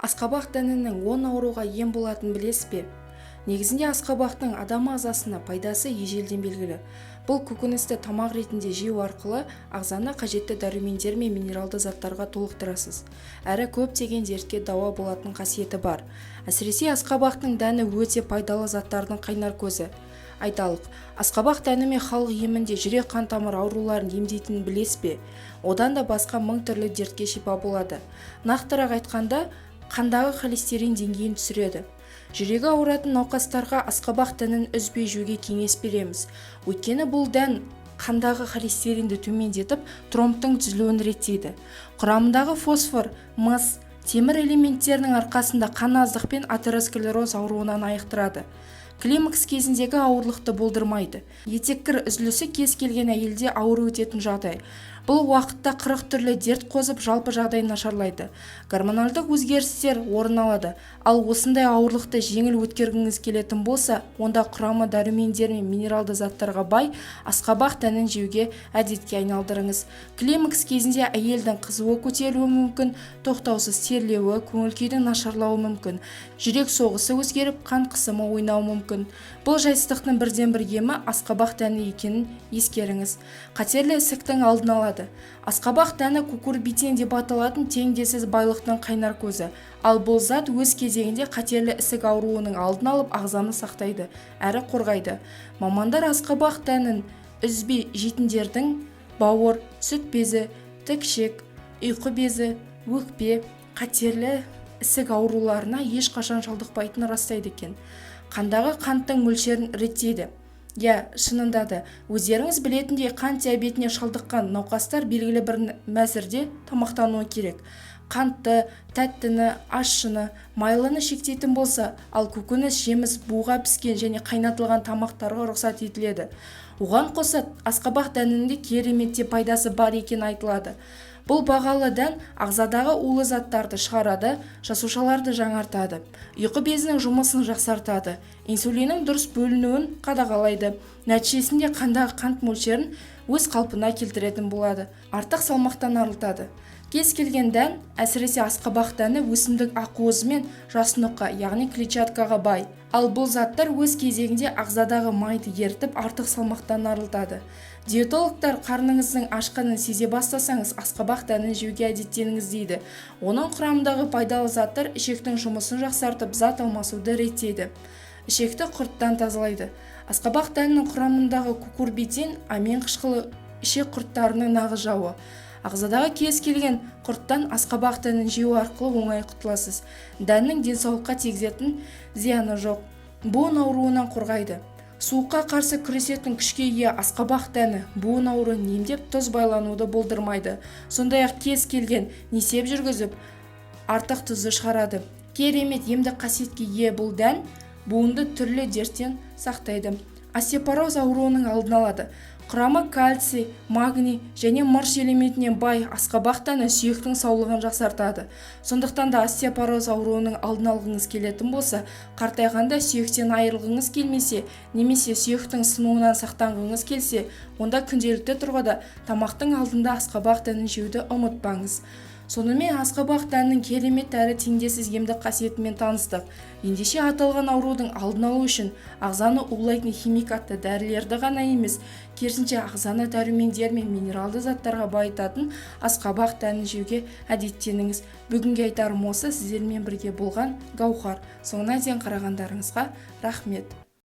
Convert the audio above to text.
Асқабақ дәнінің 10 ауруға ем болатынын білесіз бе? Негізінде асқабақтың адам ағзасына пайдасы ежелден белгілі. Бұл көкөністі тамақ ретінде жеу арқылы ағзаны қажетті дәрумендер мен минералды заттарға толықтырасыз. Әрі көптеген дертке дауа болатын қасиеті бар. Әсіресе асқабақтың дәні өте пайдалы заттардың қайнар көзі. Айталық, асқабақ дәнімен халық емінде жүрек-қан тамыр ауруларын емдейтінін білесіз бе? Одан да басқа мың түрлі дертке шипа болады. Нақтырақ айтқанда, қандағы холестерин деңгейін түсіреді. Жүрегі ауыратын науқастарға асқабақ дәнін үзбей жеуге кеңес береміз. Өйткені бұл дән қандағы холестеринді төмендетіп, тромбтың түзілуін реттейді. Құрамындағы фосфор, мыс, темір элементтерінің арқасында қан аздық пен атеросклероз ауруынан айықтырады. Климакс кезіндегі ауырлықты болдырмайды. Етеккір үзілісі кез келген әйелде ауыр өтетін жағдай. Бұл уақытта 40 түрлі дерт қозып, жалпы жағдай нашарлайды. Гормоналдық өзгерістер орын алады. Ал осындай ауырлықты жеңіл өткергіңіз келетін болса, онда құрамы дәрумендер мен минералды заттарға бай асқабақ дәнін жеуге әдетке айналдырыңыз. Климакс кезінде әйелдің қызуы көтерілуі мүмкін, тоқтаусыз терлеуі, көңіл-күйдің нашарлауы мүмкін. Жүрек соғысы өзгеріп, қан қысымы ойнауы мүмкін. Бұл жайсыздықтың бірден-бір емі асқабақ дәні екенін ескеріңіз. Қатерлі ісіктің алдын алады. Асқабақ дәні кукурбитин деп аталатын теңдессіз байлықтың қайнар көзі. Ал бұл зат өз кезегінде қатерлі ісік ауруының алдын алып, ағзаны сақтайды, әрі қорғайды. Мамандар асқабақ дәнін үзбей жейтіндердің бауыр, сүт безі, тік ішек, ұйқы безі, өкпе, қатерлі ісік ауруларына ешқашан шалдықпайтынын растайды екен. Қандағы қанттың мөлшерін реттейді. Иә, шынында да, өздеріңіз білетіндей, қант диабетіне шалдыққан науқастар белгілі бір мәзірде тамақтануы керек. Қантты, тәттіні, ащыны, майлыны шектейтін болса, ал көкөніс, жеміс, буға піскен және қайнатылған тамақтарға рұқсат етіледі. Оған қоса асқабақ дәнінің де керемет пайдасы бар екені айтылады. Бұл бағалы дән ағзадағы улы заттарды шығарады, жасушаларды жаңартады, ұйқы безінің жұмысын жақсартады, инсулиннің дұрыс бөлінуін қадағалайды. Нәтижесінде қандағы қант мөлшерін өз қалпына келтіретін болады, артық салмақтан арылтады. Кез келген дән, әсіресе асқабақ дәні өсімдік ақуызы мен жасұныққа, яғни клетчаткаға бай. Ал бұл заттар өз кезегінде ағзадағы майды ерітіп, артық салмақтан арылтады. Диетологтар қарныңыздың ашқанын сезе бастасаңыз, асқабақ дәнін жеуге әдеттеніңіз дейді. Оның құрамындағы пайдалы заттар ішектің жұмысын жақсартып, зат алмасуды реттейді. Ішекті құрттан тазалайды. Асқабақ дәнінің құрамындағы кукурбитин амин қышқылы ішек құрттарының нағыз жауы. Ағзадағы кез келген құрттан асқабақ дәнін жеу арқылы оңай құтыласыз. Дәннің денсаулыққа тигізетін зияны жоқ. Буын ауруынан қорғайды. Суыққа қарсы күресетін күшке ие асқабақ дәні буын ауруын емдеп, тұз байлануды болдырмайды. Сондай-ақ кез келген несеп жүргізіп, артық тұзды шығарады. Керемет емдік қасиетке ие бұл дән буынды түрлі дерттен сақтайды. Остеопороз ауруының алдын алады. Құрамы кальций, магний және мырыш элементіне бай асқабақ дәні сүйектің саулығын жақсартады. Сондықтан да остеопороз ауруының алдын алғыңыз келетін болса, қартайғанда сүйектен айырылғыңыз келмесе, немесе сүйектің сынуынан сақтанғыңыз келсе, онда күнделікті тұрғыда тамақтың алдында асқабақ дәнін жеуді ұмытпаңыз. Сонымен асқабақ дәнінің керемет әрі теңдессіз емдік қасиетімен таныстық. Ендеше аталған аурудың алдын алу үшін ағзаны улайтын химикатты дәрілерді ғана емес, керісінше ағзаны дәрумендер мен минералды заттарға байытатын асқабақ дәнін жеуге әдеттеніңіз. Бүгінге айтарым осы, сіздермен бірге болған Гаухар. Соңына дейін қарағандарыңызға рахмет.